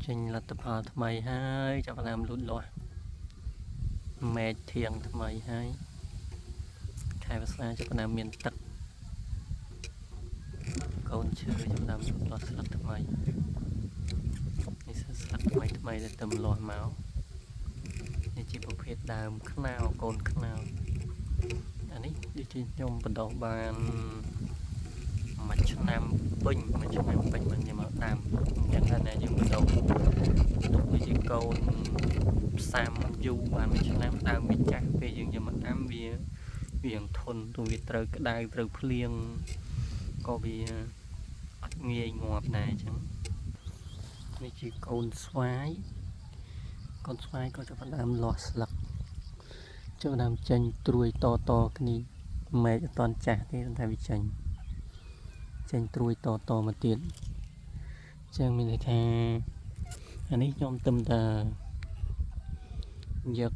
ចេញលទ្ធផលថ្មីហើយចាប់ផ្ដើមលូតលាស់មែកធៀងថ្មីហើយខែវស្សាចាប់ផ្ដើមមានទឹកកូនឈើចាប់ផ្ដើមលូតលាស់ស្លឹកថ្មីនេះស្លឹកថ្មីថ្មីដែលទំលាស់មកនេះជាប្រភេទដើមខ្នោកូនខ្នោអានេះដូចជាខ្ញុំបណ្ដុះបានមួយឆ្នាំពេញមួយឆ្នាំពេញមិនខ្ញុំមកដាំអញ្ចឹងថាយើងបណ្ដុះទុកវាជាកូនផ្សាំយូរបានមួយឆ្នាំដើមវាចាស់ពេលយើងយកមកដាំវាវាធន់ទោះវាត្រូវក្តៅត្រូវភ្លៀងក៏វាអត់ងាយងាប់ដែរអញ្ចឹងនេះជាកូនស្វាយកូនស្វាយក៏ចាប់ផ្ដើមលាស់ស្លឹកចាប់ផ្ដើមចេញត្រួយតតគ្នាមែកអត់ទាន់ចាស់ទេតែវាចេញចេញត្រួយតតមកទៀតអញ្ចឹងមានន័យថាអានេះខ្ញុំទឹមតាយក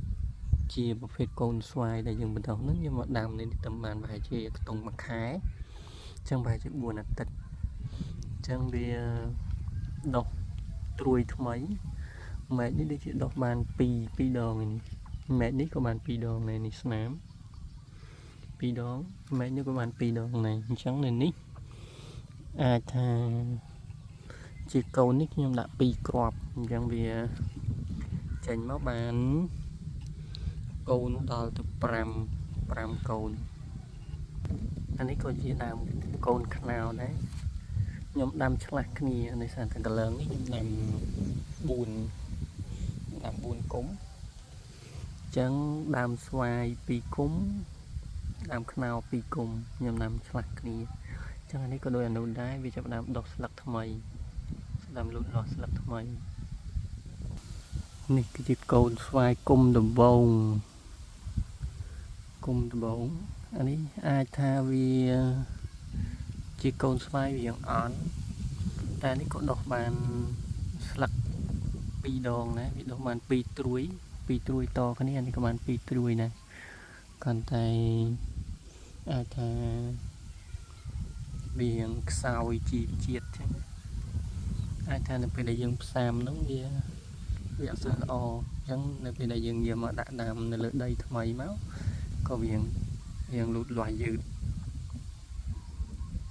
ជាប្រភេទកូនស្វាយដែលយើងបណ្ដុះហ្នឹងយកមកដាំនេះទឹមបានប្រហែលជាខ្ទង់មួយខែអញ្ចឹងប្រហែលជា4អាទិត្យអញ្ចឹងវាដុះត្រួយថ្មីមែកនេះដូចជាដុះបាន2 2ដងនេះមែកនេះក៏បាន2ដងដែរនេះស្នាម2ដងមែកនេះក៏បាន2ដងដែរអញ្ចឹងនៅនេះអាចថាជាកូននេះខ្ញុំដាក់2គ្រាប់អញ្ចឹងវាចេញមកបានកូនដល់ទៅ5 5កូនអានេះក៏ជាដើមកូនខ្នោដែរខ្ញុំដាំឆ្លាស់គ្នាដោយសារតែកលើងនេះខ្ញុំដាំ4ដាំ4គុំអញ្ចឹងដើមស្វាយ2គុំដើមខ្នោ2គុំខ្ញុំដាំឆ្លាស់គ្នាអញ្ចឹងអានេះក៏ដូចអានោះដែរវាចាប់ដើមដុះស្លឹកថ្មីស្ដាំលូតលាស់ស្លឹកថ្មីនេះគឺជាកូនស្វាយគុំដំបងគុំដំបងអានេះអាចថាវាជាកូនស្វាយវាយ៉ាងអន់តែនេះក៏ដុះបានស្លឹក2ដងដែរវាដុះបាន2ត្រួយ2ត្រួយតគ្នានេះក៏បាន2ត្រួយដែរគ្រាន់តែអាចថាវាខ្សោយជីវជាតិចឹងអាចថានៅពេលដែលយើងផ្សាំហ្នឹងវាវាអត់សូវល្អអញ្ចឹងនៅពេលដែលយើងយកមកដាក់ដាំនៅលើដីថ្មីមកក៏វារៀងលូតលាស់យឺត។